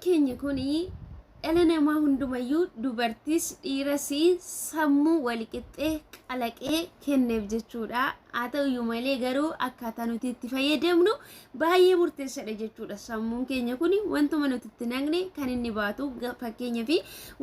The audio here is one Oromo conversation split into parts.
keenya kun dhala namaa hundumayyuu dubartiis dhiiras sammuu waliqixxee qalaqee kenneef jechuudha. Haa ta'uyyuu malee garuu akkaataa nuti itti fayyadamnu baay'ee murteessaadha jechuudha. Sammuun keenya kun wantuma nuti itti naqne kan inni baatu fakkeenyaaf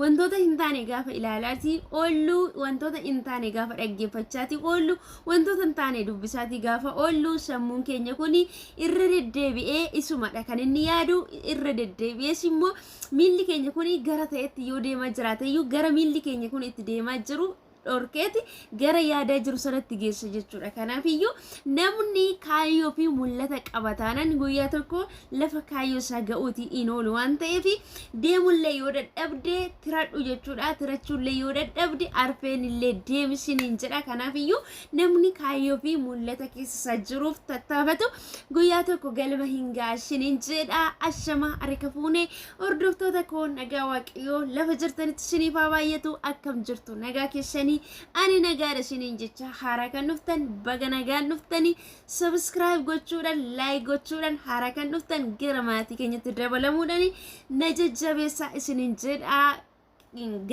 wantoota hin taane gaafa ilaalaatii oollu, wantoota hin taane gaafa dhaggeeffachaatii oollu, wantoota hin taane dubbisaatii gaafa oollu sammuun keenya kun irra deddeebi'ee isumadha kan inni yaadu irra deddeebi'ees immoo miilli keenya kun gara ta'etti yoo deemaa jiraateyyuu gara miilli keenya kun itti deemaa jiru dhorkeeti gara yaadaa jiru sanatti geessa jechuudha. Kanaafiyyuu namni kaayyoo fi mul'ata qaba taanaan guyyaa tokko lafa kaayyoo isaa ga'uuti hin oolu waan ta'eef deemullee yoo dadhabde tiradhu jechuudha. Tirachuullee yoo dadhabde arfeen illee deemsiniin jedha. Kanaafiyyuu namni kaayyoo fi mul'ata keessa isaa jiruuf tattaafatu guyyaa tokko galma hin gaashiniin jedha. Ashama harka fuunee hordoftoota koo nagaa waaqayyoo lafa jirtanitti isiniif haa baay'atu akkam jirtu nagaa keessanii ani nagaadha isiniin jecha haaraa kan dhuftan baga nagaan dhuftanii subscribe gochuudhaan like gochuudhaan haaraa kan dhuftan gara maatii keenyatti dabalamuudhaan na jajjabeessaa isiniin jedha.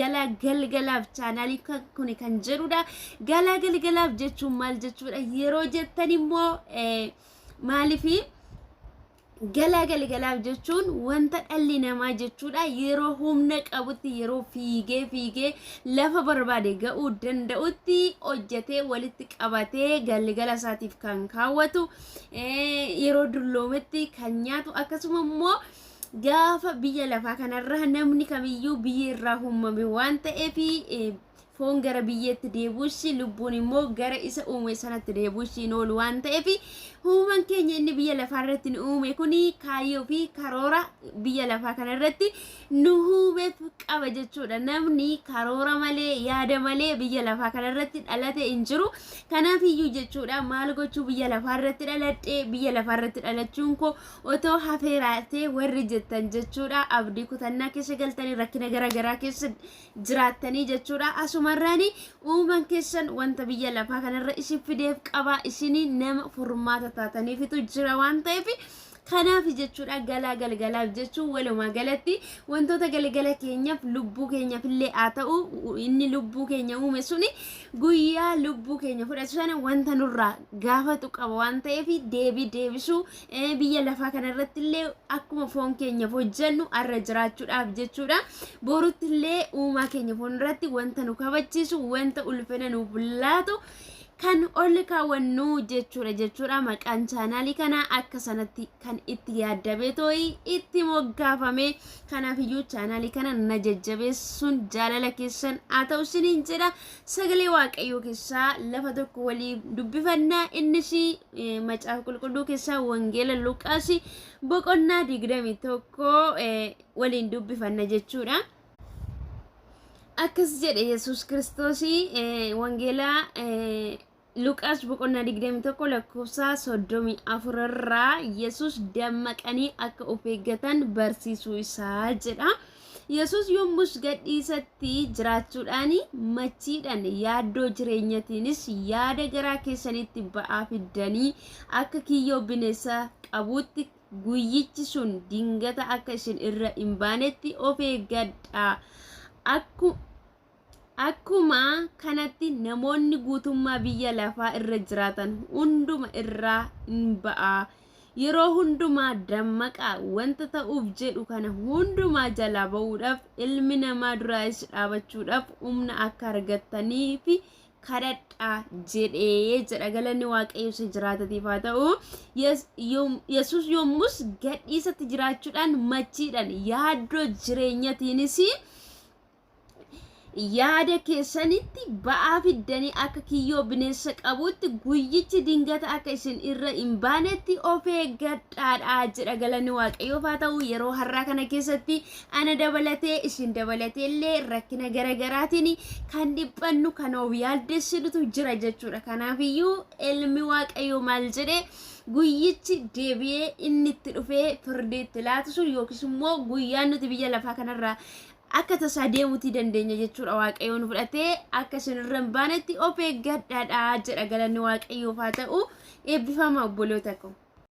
Galaa galgalaaf chaanaalii kun kan jedhudha. Galaa galgalaaf jechuun maal jechuudha yeroo jettan immoo maaliifi galaa galgalaaf jechuun wanta dhalli namaa jechuudha yeroo humna qabutti yeroo fiigee fiigee lafa barbaade ga'uu danda'utti hojjetee walitti qabatee galgala isaatiif kan kaawwatu yeroo dulloometti kan nyaatu akkasuma immoo gaafa biyya lafaa kanarraa namni kamiyyuu biyya irraa uumame waan ta'eef foon gara biyyeetti deebi'uushi lubbuun immoo gara isa uume sanatti deebi'uushi hin oolu waan ta'eef uumaan keenya inni biyya lafaa irratti nu uume kun kaayyoo fi karoora biyya lafaa kana irratti nu uumeef qaba jechuudha. Namni karoora malee yaada malee biyya lafaa kana irratti dhalate hin jiru. Kanaaf iyyuu jechuudha maal gochuu biyya lafaa irratti dhaladhe biyya lafaa irratti dhalachuun koo otoo hafeeraatee warri jettan jechuudha abdii kutannaa keessa galtanii rakkina garaagaraa keessa jiraattanii jechuudha asumarraani uumaan keessan wanta biyya lafaa kanarra isin fideef qaba isin nama furmaata taataniifitu jira waan ta'eef kanaaf jechuudha galaa galgalaaf jechuun walumaa galatti wantoota galgala keenyaaf lubbuu keenyaaf illee haa ta'u inni lubbuu keenya uume suni guyyaa lubbuu keenya fudhatu sana wanta nurraa gaafatu qaba waan ta'eef deebii deebisuu biyya lafaa kanarratti illee akkuma foon keenyaaf hojjennu har'a jiraachuudhaaf jechuudha. Borutti illee uumaa keenya fuulduratti wanta nu kabachiisu wanta ulfina nuuf laatu kan ol kaawwannu jechuudha. Maqaan chaanaalii kanaa akka sanatti kan itti yaaddamee tooyi itti moggaafame. Kanaaf iyyuu chaanaalii kana na jajjabeessuun jaalala keessan haa ta'u isiniin jedha. Sagalee Waaqayyoo keessaa lafa tokko walii dubbifannaa innis macaafa qulqulluu keessaa wangeela Luqaas boqonnaa 21 waliin dubbifanna jechuudha. Akkas jedhe Yesuus Kiristoos wangeela Luqaas boqonnaa 21 lakkoofsa 34 irraa Yesuus dammaqanii akka of eeggatan barsiisuu isaa jedha. Yesuus yommus gadhiisatti jiraachuudhaan machiidhaan yaaddoo jireenyatiinis yaada garaa keessanitti ba'aa fiddanii akka kiyyoo bineensa qabuutti guyyichi sun dingata akka isin irra hin baanetti of eeggadhaa. Akkuma kanatti namoonni guutummaa biyya lafaa irra jiraatan hunduma irraa hin ba'a. Yeroo hundumaa dammaqaa wanta ta'uuf jedhu kana hundumaa jalaa ba'uudhaaf ilmi namaa duraayis dhaabachuudhaaf humna akka argattaniif kadhadhaa jedhee jedha. Galanni Waaqayyo isa jiraatatiif haa ta'u. Yesuus yommus gadhiisatti jiraachuudhaan machiidhaan yaaddoo jireenyatiinis yaada keessanitti ba'aa fiddanii akka kiyyoo bineensa qabuutti guyyichi dingata akka isin irra hin baanetti of eeggadhaadha jedha. Galanni Waaqayyoof haa ta'u. Yeroo har'aa kana keessatti ana dabalatee isin dabalatee illee rakkina garagaraatiin kan dhiphannu kan of yaaddessinutu jira jechuudha. Kanaafiyyuu ilmi Waaqayyoo maal jedhe guyyichi deebi'ee inni itti dhufee firdii itti laatu sun yookiis immoo guyyaan nuti biyya lafaa kanarraa akka tasaa deemuutii dandeenya jechuudha. Waaqayyoon nu fudhatee akka isin irra hin baanetti of eeggadhaadha jedha. Galanni Waaqayyoof haa ta'u. Eebbifama obboloota koo.